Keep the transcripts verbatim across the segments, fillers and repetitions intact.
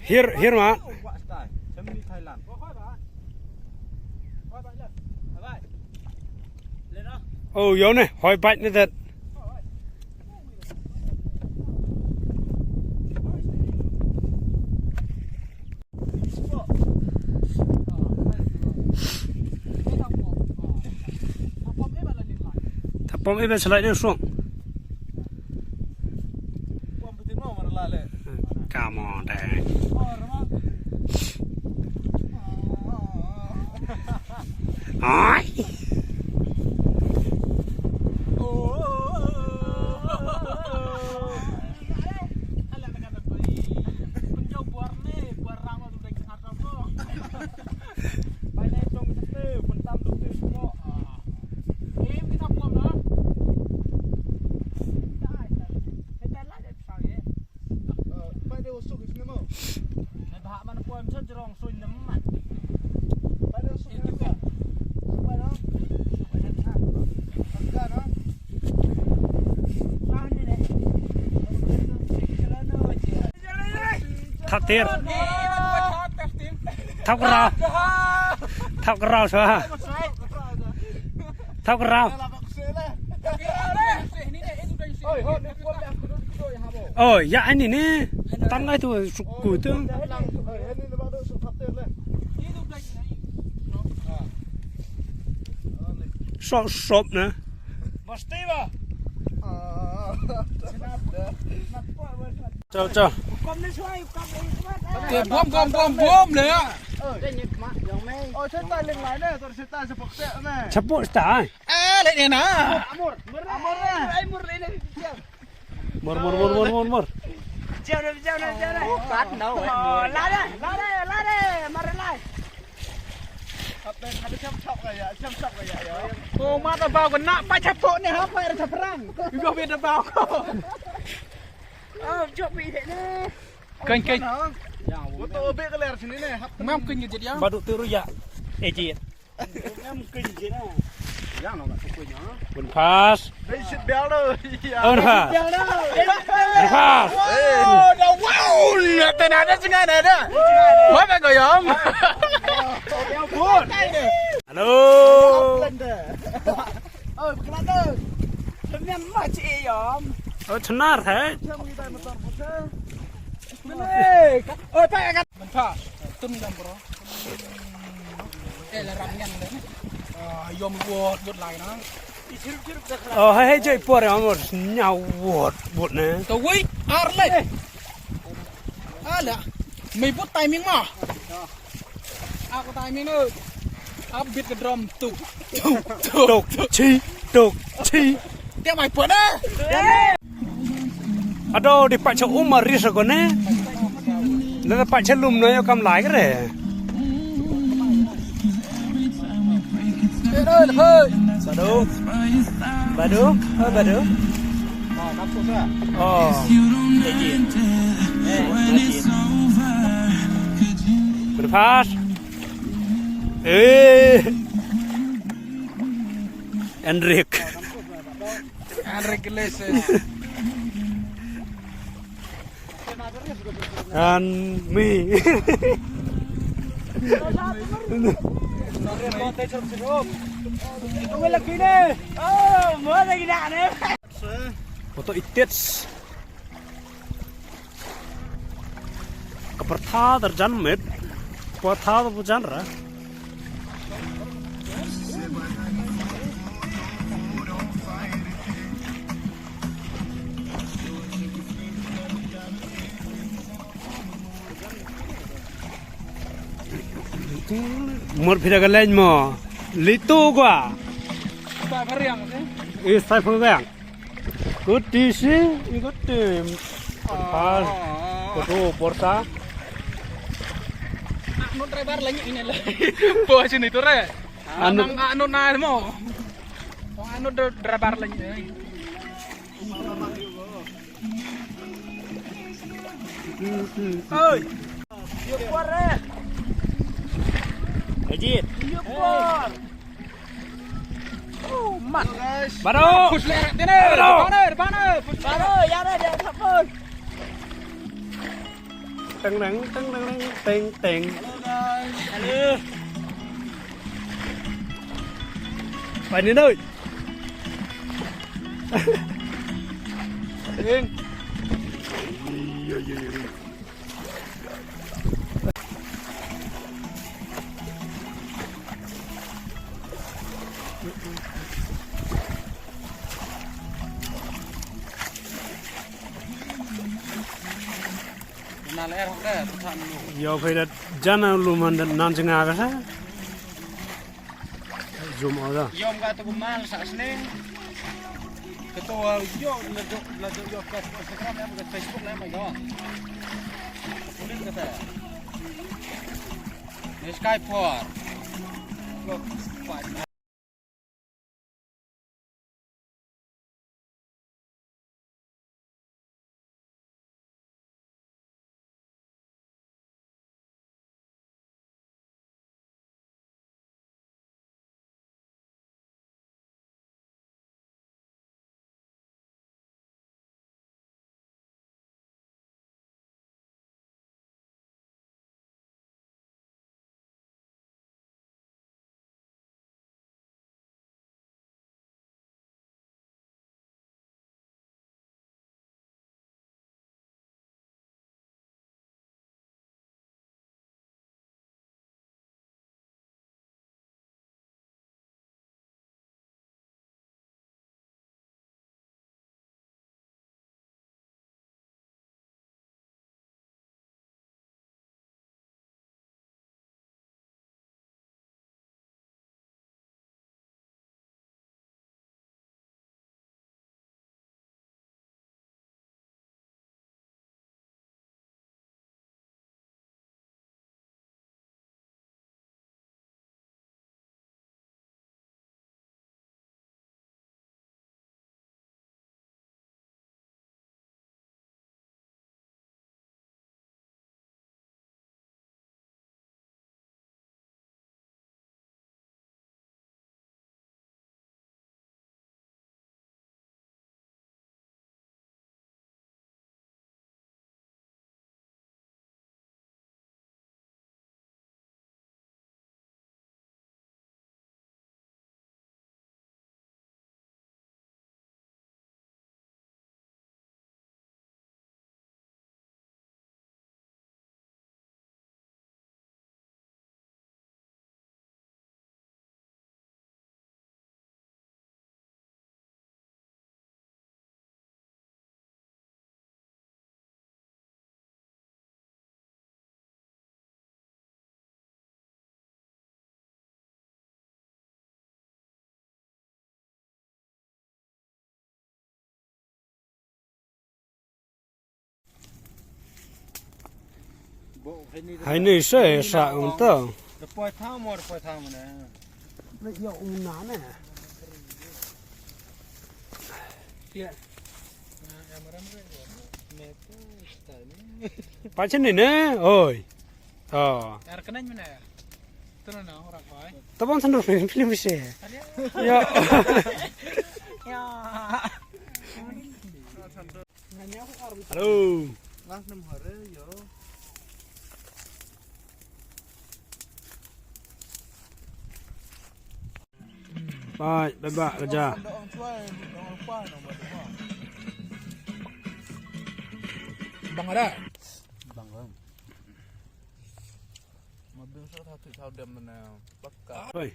Hiar, hiar ma. Oh, ïa une, hoi bait ne dat. Tha pom i ba shlai ne song. Come on, dai. Ai. Thap tiar. Thap kra. Thap kra sa. Thap kra. Oh, ïa, ani ne. Tang ngai tu suk ku tu. Sop, sop na. Chao, chao. Te bom, bom, bom, bom le. Oh, sa ta leng lai ne, to sa ta sa pok te ne. Chapo sta. Eh, le ne na. Amor, amor, amor le ne. Mor, mor, mor, mor, mor, mor. Jauh dah, jauh dah, jauh dah. Oh, kat nau, eh. Oh, lari, lari, lari, mari lai. Apa yang ada jam shop kaya, jam shop kaya ya. Oh, mata bau kena apa capok ni, apa ada caprang. Juga beda bau. Oh, jop ni dek ni. Kan, kan. Betul obek kelar sini ni. Ngam kan jadi ya. Baduk turu ya. Ejit. Bun Phas. Bun Phas. Bun Phas. Oh, dah wow. Nak tena ada singa ada. Wah, tak goyang. Hello. Oh, kenapa? Sebenarnya macam ayam. Oh, senar, hai. Macam kita motor putar. Bun Phas. Tum dam bro. Eh, la ram ngan de. Ah, yom wot wot lai na. Oh, hai hai jai por ya mor. Nya wot wot ne. To wei ar le. Ala. Mei bot timing ma. Aku timing no. Up beat ke drum tuk tuk tuk tuk chi tuk chi. Dia mai por na. Ado di pat cha um ma ri sa ko ne. Na pat cha lum no yo kam lai kre. Badu. Badu. Oh, Badu. Oh. Berpas. Eh. Enric. Enric Iglesias. And me. Foto itit. Ka pyrtha da jan miet, pyrtha da jan ra. Mor phi da ka leng mo. Litu kwa. Sai phariang, eh? Eh, sai phariang. Kuti si, ikuti. Pas. Kutu porta. Anu driver lagi ini lah. Bos ini tu re. Anu. Anang anu na mo. Anu driver lagi. Oi. Yuk por re. Ajit. Yuk por. Baro. Baro, ya re, ya re. Teng teng teng teng teng. Hello. Pai ni noi. Ring. Ïa, phi da jan lum man nan jnga ka sa. Zoom out da. Ïom ka tu mal sa sne. Ka tu ïo la jok la jok ïo ka Instagram em ka Facebook em ka. Kulit ka ta. Ni Skype por. Ïo, pa. Hai ni se sa un to. Poi tham or poi tham ne. Ne ya un na ne. Ya. Pa chen ni ne. Oi. Oh. Ar kena mana? Tu na orang koi. Tabang sandur film se. Ya. Ya. Hello. Ngas nem hore yo. Bye, bye bye raja. Bang ada. Bang. Oi.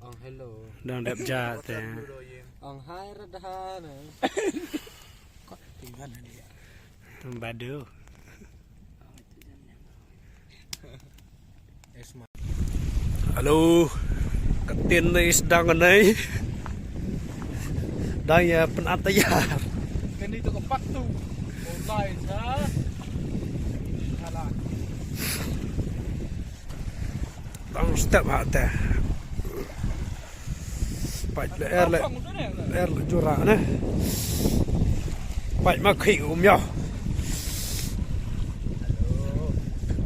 Ong hello. Dang dep ja te. Ong hai radha ne. Badu. Hello. Ka tin ni sdang ni. Dang ïa pynat ïar. Kani tu ka pak tu. Online ha. Halan. Tang step ha te. Pait le er le. Er le jura ne. Pait ma khi um ya.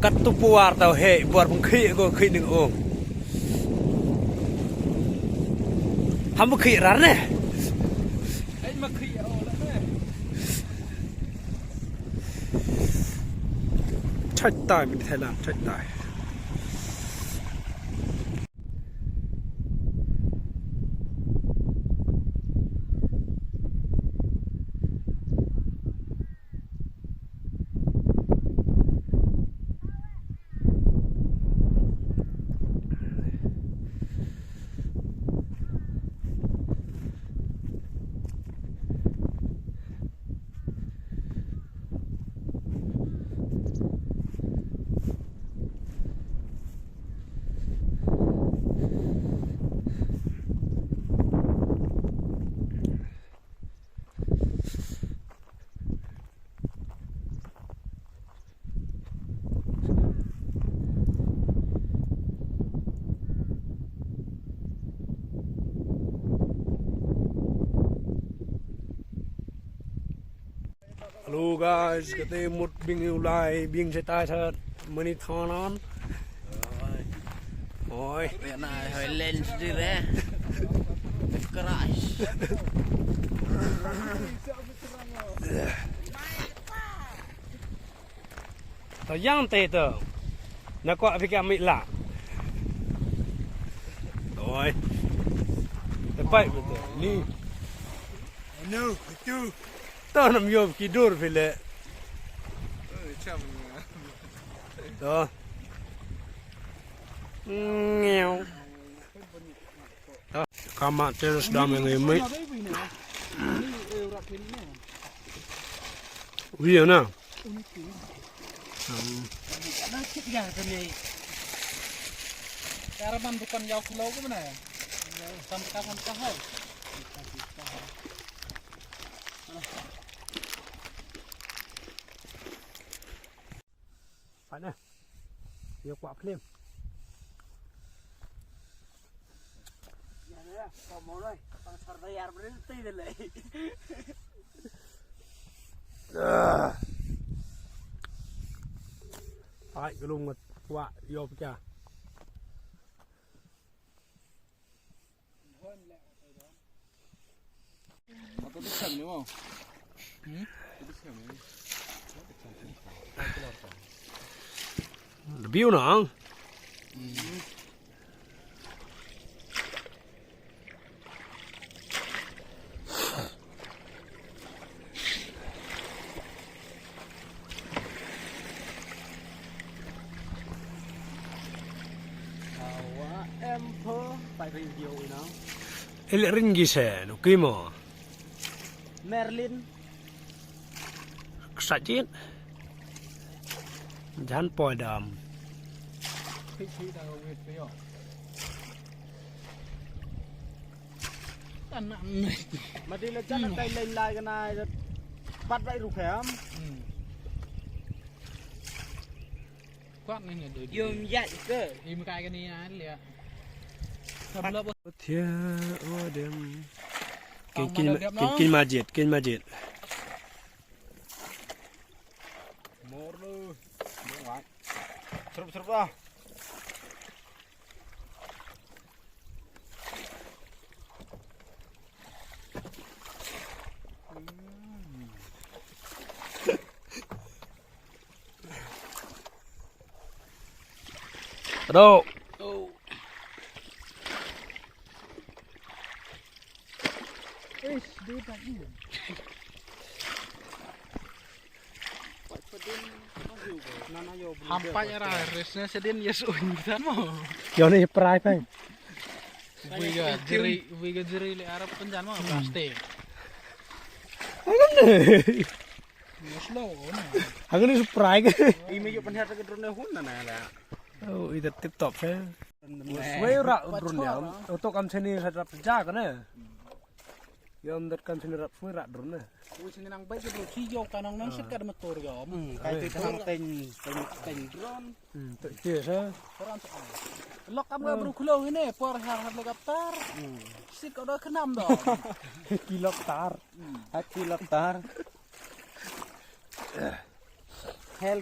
Kat tu puar tau he, puar pung khi ko khi ning um. Ham ba khih rar ne. Thait tai mynta Thailand, thait tai. Hello guys, kate mut bing u lai bing chetai that mani thanan. Oi. Oi. Oi, na hoi lens di re. Crash. To yang te to. Na kwah phi ka mit la. Oi. Te pai betul. Ni. Anu, itu. To nam yo ki dur phi le. To. Ngew. Kama terus dam yang ini. Wi na. Hmm. Cara man bukan jauh pulau ke mana ya? Sampai kapan kah? Pat na. Ïa kwah phlim. Ïa na, ko mo noi, pang sar da ïar brin ti de lei. Ai, ka lung ngat kwah ïoh pcha. Lebiu nang. Hawa em pho, pai video ina. Ele ring gi se, no kimo. Merlin. Ksajit. Jan poi dam. Phi phi da wit phi yo. Tan na. Ma di la jan tai len lai kana. Bat bai ru phem. Hmm. Kwat ni ngi dei. Yum yak ke. Im kai kani an lia. Sabla bo. Thia o dem. Kin kin kin kin majit, kin majit. Mor lu. Serup serup ah. Aduh. Ish, dia tak ni. Hampa ya ra, resnya sedin ya suun kan mo. Yo ni prai pai. Wiga jeri, wiga jeri le Arab penjan mo plastik. Slow. Hangan ni prai ke. Imi yo penhar ke drone hun na na la. Oh, ida tip top eh. Wei ra drone ya. Oto kam seni sa rap ja kana. Yom dat kan sini rap sui rak drone ne. Ui sini nang baik bro, si yo kanang nang sekat motor yo. Hmm, kai tu kanang teng teng teng drone. Hmm, tu tu sa. Lok am ga bro kulo ini, por har helikopter. Hmm. Sik kau dah kenam dah. Kilopter. Hmm. Hai kilopter. Hell.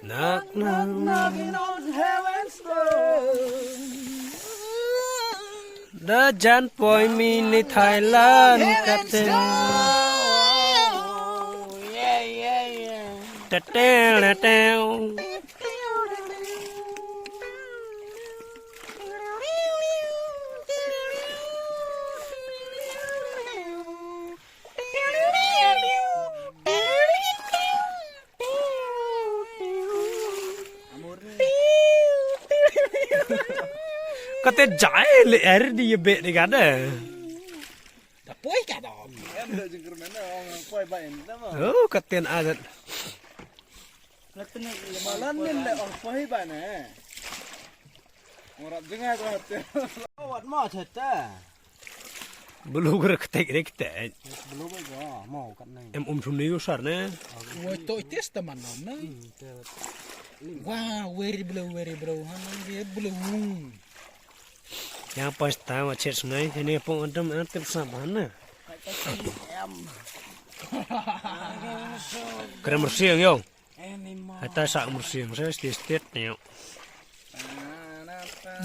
Knock, knock, knocking on heaven's door. Da jan poi mini Thailand kate. Tetel tetel. Kate jai le er di ye be de gade. Da poi ka da. Em da jingkyrmen da ong poi ba en da ma. Oh, kate na adat. Malan nin le ong poi ba ne. Ong rap jngai to hate. Wat ma chata. Bulu gre ktek re ktek. Bulu ba ga ma kat nai. Em um chum ni usar ne. Woi to testaman nam ne. Wah, weri bulu weri bulu han dia bulu. Yang pas ta wa chet sngai ini pong adam an tip sa ban na. Krem siang yo. Hata sa umur siang sa stit stit ne yo.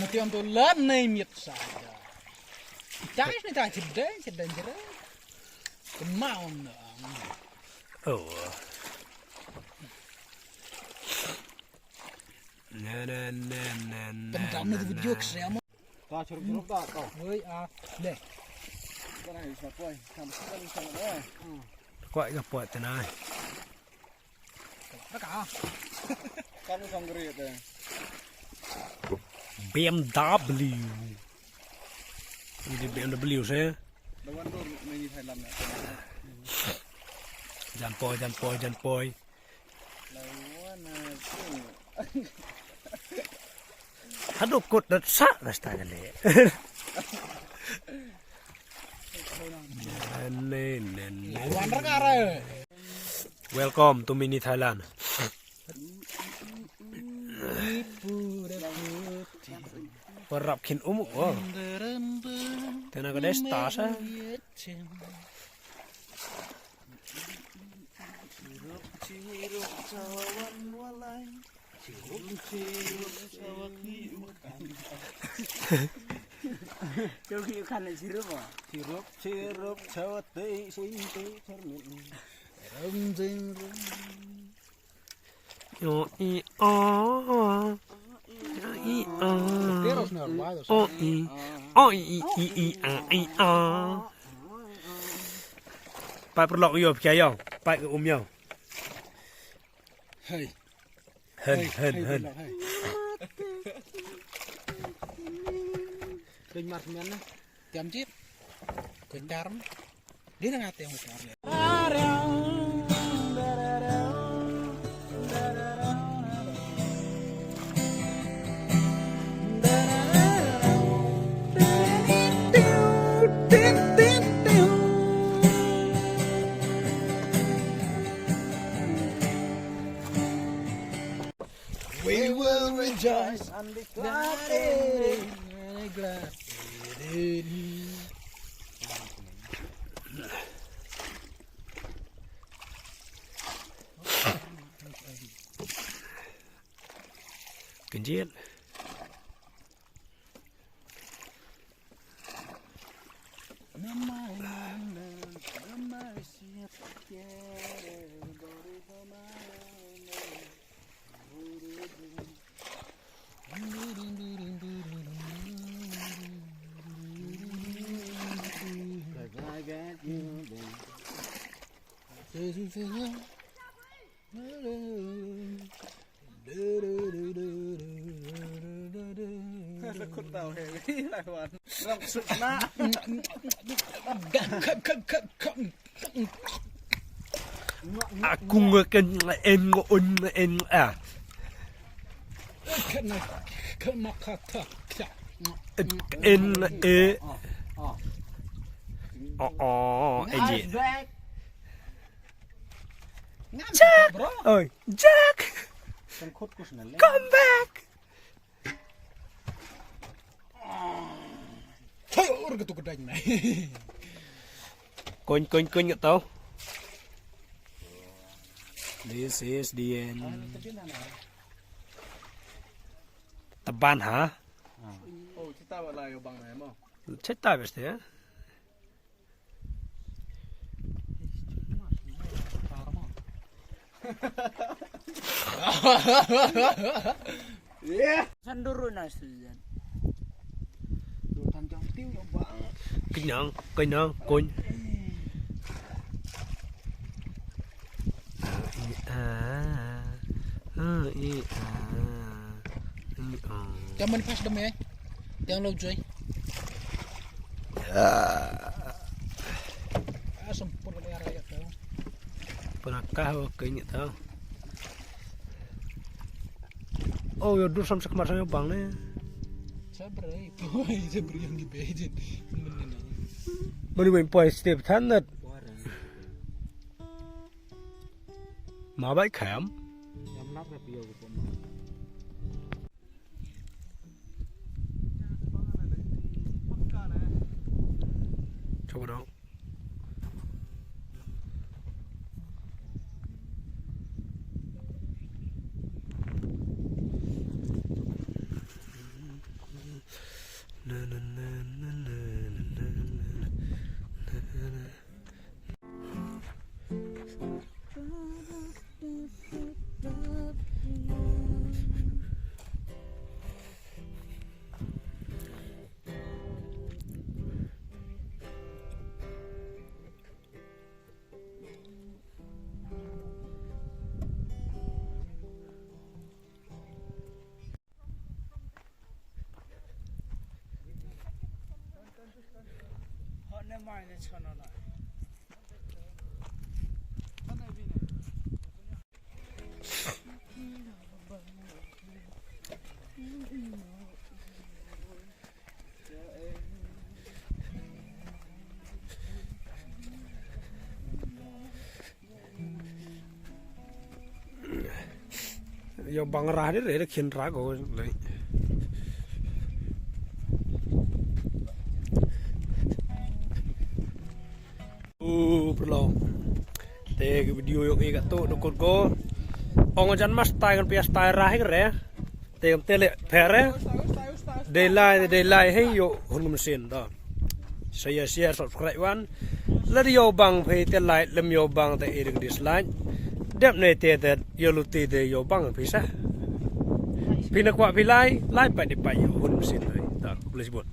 Mutiam tu lan nei miet sa. Chai ni ta chidai chidai jere. Kemau na. Oh. Na na na na na. Pendam na tu video ksem. Ta chirup chirup ta ta. Woi a le. Kana isa poi. Kam sa ni sa na. Kwah ka poi tena. Ka. Kam song gri te. B M W. Ini B M W se. Lawan dur meni Thailand na. Jan poi jan poi jan poi. Hadu kut dat sa rasta gale. Nen nen nen. Lawan rkara. Welcome to mini Thailand. Parap khin um ko. Tena ka desta sa. Chirup chirup chawate sing te charmit. Rum jing rum. Yo i o. Yo i o. O i. O i i i a i o. Pai perlok yo pia yo. Pai ke um yo. Hey. Hen hen hen. Keny mar men na. Tiam jit. Keny darm. Di na ngate mo tar. We will rejoice and be glad in it. Kynjit. Aku nge ken nge en nge un nge en a. Ken nge ken ma ka ta ka. En nge e. Oh oh, en ye. Jack. Oi, Jack. Come back. Thor ka tu ka dang nai. Kony kony kony ka tau. This is the end. Teban ha? Oh, kita wala yo bang nai mo. Check ta best ya. Sanduru na sudan. Kenyang, kenyang, kony. Ah, ah, ah, eh, ah, eh, ah. Jangan pas demi ya. Jangan lo joy. Ah, sempur kali arah ya tau. Pernah kah kau ingat tau? Oh, yo dur sam sekmar sam yo bang ne. Sabar ai, poi sabar yang di bejen. Mending. Mari main poi step tandat. Ma bai kham. Yam lap rep yo ko ma. Coba dong. Yo bang rah de re khin ra ko le. U perlo. Te video yo ke ka tu dukut ko. Ong jan mas tai kan pias tai rah re. Te kam te le pere. Dei lai dei lai hei yo hun mesin da. Share share subscribe wan. Lada yo bang phi te like lem yo bang te iring dislike. Dep ne te te yo luti te yo bang phi sa. Phi na kwah phi lai lai pa di pa yo hun mesin hei. Da please bot.